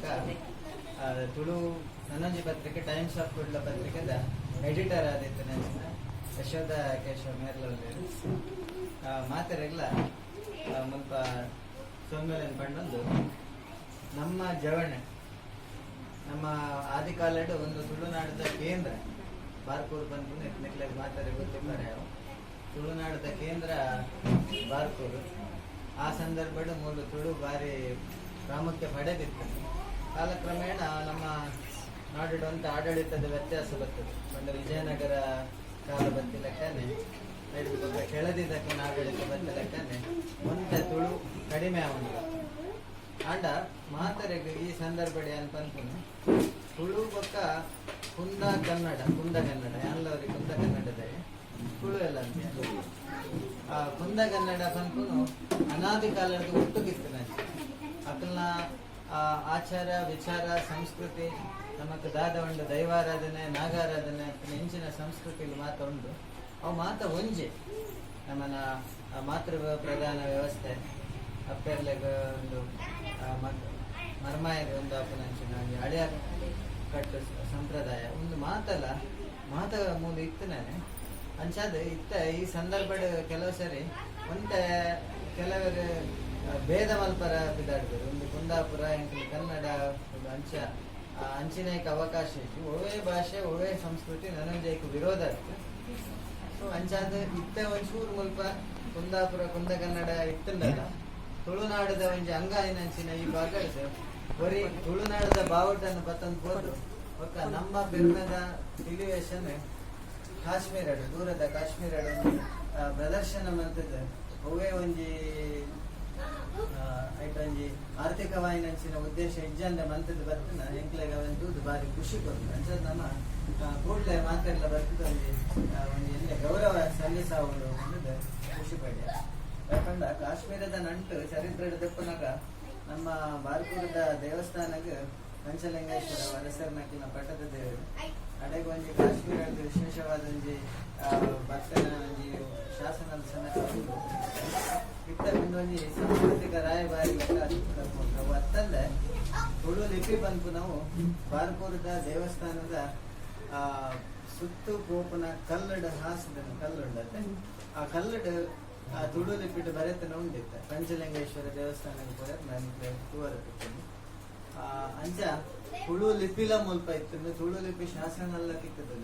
ಬೊಕ್ಕ ತುಳು ನನೊಂಜಿ ಪತ್ರಿಕೆ ಟೈಮ್ಸ್ ಆಫ್ ಕುಡ್ಲ ಪತ್ರಿಕೆದ ಎಡಿಟರ್ ಆದಿತ್ತಿನ ಯಶೋಧ ಕೇಶವ ಮೇರ್ಲ ಉಲ್ಲೆರ್. ಮಾತೆರೆಗ್ಲ ಮುಲ್ಪ ಸೊಲ್ಮೆಲೆನ್ ಪಂಡೊಂದು, ನಮ್ಮ ಜವಣೆ, ನಮ್ಮ ಆದಿಕಾಲಡ್ ಒಂದು ತುಳುನಾಡದ ಕೇಂದ್ರ ಬಾರ್ಕೂರು ಪನ್ಪುನ ನಿಕ್ಲೆಗ್ ಮಾತೆರೆಗ್ ಗೊತ್ತಿಪ್ಪರೆ. ತುಳುನಾಡದ ಕೇಂದ್ರ ಬಾರ್ಕೂರು. ಆ ಸಂದರ್ಭಡ್ ಮೂಲು ತುಳು ಬಾರಿ ಪ್ರಾಮುಖ್ಯ ಪಡೆದಿತ್ತು. ಕಾಲಕ್ರಮೇಣ ನಮ್ಮ ನಾಡುಡೊಂತ ಆಡಳಿತದ ವ್ಯತ್ಯಾಸ ಬರ್ತದೆ. ಪಂಡ ವಿಜಯನಗರ ಕಾಲ ಬತ್ತಿ ಲೆಕ್ಕನೆ, ಐಡ್ದ್ ಬೊಕ್ಕ ಕೆಳದಿದಕ್ಲೆನ ಆಡಳಿತ ಬತ್ತಿ ಲೆಕ್ಕನೆ ಒಂತೆ ತುಳು ಕಡಿಮೆ ಆವೊಂದು. ಆಂಡ ಮಾತೆರೆಗ್ ಈ ಸಂದರ್ಭಡ್ ಯಾನ್ ಪನ್ಪುನು, ತುಳು ಬೊಕ್ಕ ಕುಂದ ಕನ್ನಡ, ಕುಂದ ಕನ್ನಡ, ಯಾನ್ಲ ಕುಂದ ಕನ್ನಡದ, ತುಳು ಎಲ್ಲ ಅಂತೆ. ಆ ಕುಂದ ಕನ್ನಡ ಪನ್ಪುನು ಅನಾದಿ ಕಾಲದ ಒಟ್ಟುಗಿತ್ತು. ಅಕಲ್ನ ಆ ಆಚಾರ ವಿಚಾರ, ಸಂಸ್ಕೃತಿ, ನಮಕ್ ದಾದ ಉಂಡು, ದೈವಾರಾಧನೆ, ನಾಗಾರಾಧನೆ, ಇಂಚಿನ ಸಂಸ್ಕೃತಿಲು ಮಾತ ಉಂಡು. ಅವು ಮಾತ ಒಂಜಿ. ನಮ್ಮನ ಆ ಮಾತೃ ಪ್ರಧಾನ ವ್ಯವಸ್ಥೆ, ಅಪ್ಪೆರ್ಲೆಗ್ ಒಂದು ಮರ್ಮಾಯಗ್ ಒಂದು ಆಪುನಂಚಿನ ಒಂಜಿ ಅಳಿಯ ಕಟ್ಟು ಸಂಪ್ರದಾಯ, ಒಂದು ಮಾತಲ್ಲ ಮಾತ ಮೂಲ ಇತ್ತುನಾನೆ. ಅಂಚಾದ್ ಇತ್ತ ಈ ಸಂದರ್ಭಡ್ ಕೆಲವು ಸರಿ ಒಂತೆ ಕೆಲವರು ಭೇದ ಮಲ್ಪರ ಪಿದಾಡ್ಬೆರ್. ಒಂದು ಕುಂದಾಪುರ, ಎಂಕುಲು ಕನ್ನಡ, ಒಂದು ಅಂಚ ಅಂಚಿನೈಕ್ ಅವಕಾಶ ಇಜ್ಜಿ. ಒವ್ವೇ ಭಾಷೆ, ಒವ್ವೇ ಸಂಸ್ಕೃತಿ ನನೊಂಜೈಕ್ ವಿರೋಧ ಅತ್ತ್. ಸೊ ಅಂಚಾದ್ ಇತ್ತೆ ಒಂಚೂರು ಮುಲ್ಪ ಕುಂದಾಪುರ ಕುಂದ ಕನ್ನಡ ಇತ್ತುಂಡಲ, ತುಳುನಾಡದ ಒಂಜಿ ಅಂಗ ಆಯಿನಂಚಿನ ಈ ಭಾಗಡ್ ಒರಿ ತುಳುನಾಡದ ಬಾವುಟನ್ನು ಪತ್ತೊಂದು ಪೋದು, ಬೊಕ್ಕ ನಮ್ಮ ಪೆರ್ಮೆದ ಪಿಲಿವೇಷನ್ ಕಾಶ್ಮೀರಡ್, ದೂರದ ಕಾಶ್ಮೀರಡ್ ಒಂಜಿ ಪ್ರದರ್ಶನ ಮಲ್ತದ್ದು, ಒವ್ವೇ ಒಂಜಿ ಐಟ್ ಒಂಜಿ ಆರ್ಥಿಕವಾಯಿನಂಚಿನ ಉದ್ದೇಶ ಇಜ್ಜಂದೆ ಮಂತದ್ದು ಬರ್ತನ ಎಂಕ್ಲೆಗ್ ಅವೆನ್ ತೂದು ಬಾರಿ ಖುಷಿ ಕೊರ್ತು. ಅಂಚಾದ್ ನಮ್ಮ ಕೂಡ್ಲೆ ಮಾತೆರ್ಲ ಬರ್ತದ ಒಂಜಿ ಒಂಜಿ ಎಲ್ಯ ಗೌರವ ಸಲ್ಲಿಸಾವೊಡು ಪಂಡುದು ಖುಷಿ ಪಡ್ಯ. ಯಾಕಂಡ ಕಾಶ್ಮೀರದ ನಂಟು ಚರಿತ್ರೆಡ್ ದೆಪ್ಪುನಗ ನಮ್ಮ ಬಾರ್ಕೂರದ ದೇವಸ್ಥಾನಗ್ ಪಂಚಲಿಂಗೇಶ್ವರ ಅರಸರ್ನಕಿನ ಪಟ್ಟದ ದೇವರು. ಅಡೆಗ್ ಒಂಜಿ ಕಾಶ್ಮೀರದ ವಿಶೇಷವಾದ ಒಂಜಿ ಭಕ್ತನ ಒಂಜಿ ಶಾಸನದ ಸಮೇತ ಉಂಡು. ಇತ್ತ ಒಂಜಿ ಸಾಂಸ್ಕೃತಿಕ ರಾಯಭಾರಿ ಲೆಕ್ಕ ಅದು. ಅವು ಅತ್ತಂದೆ ತುಳು ಲಿಪಿ ಪನ್ಪುನವು ಬಾರ್ಕೂರದ ದೇವಸ್ಥಾನದ ಸುತ್ತು ಪೋಪುನ ಕಲ್ಲುಡ್ ಹಾಸಿದನ ಕಲ್ಲುಂಡತ್ತೆ, ಆ ಕಲ್ಲುಡ್ ಆ ತುಳು ಲಿಪಿಡ್ ಬರೆತನ ಉಂಡಿತ್ತ. ಪಂಚಲಿಂಗೇಶ್ವರ ದೇವಸ್ಥಾನಕ್ಕೆ ಪೋಯರ್ ನಾನು ತೂವರ ತಿಕ್ಕೊಂಡು. ಅಂಚ ತುಳು ಲಿಪಿಲ ಮುಲ್ಪ ಇತ್ತು, ತುಳು ಲಿಪಿ ಶಾಸನ ಎಲ್ಲ ತಿಕ್ಕುದು.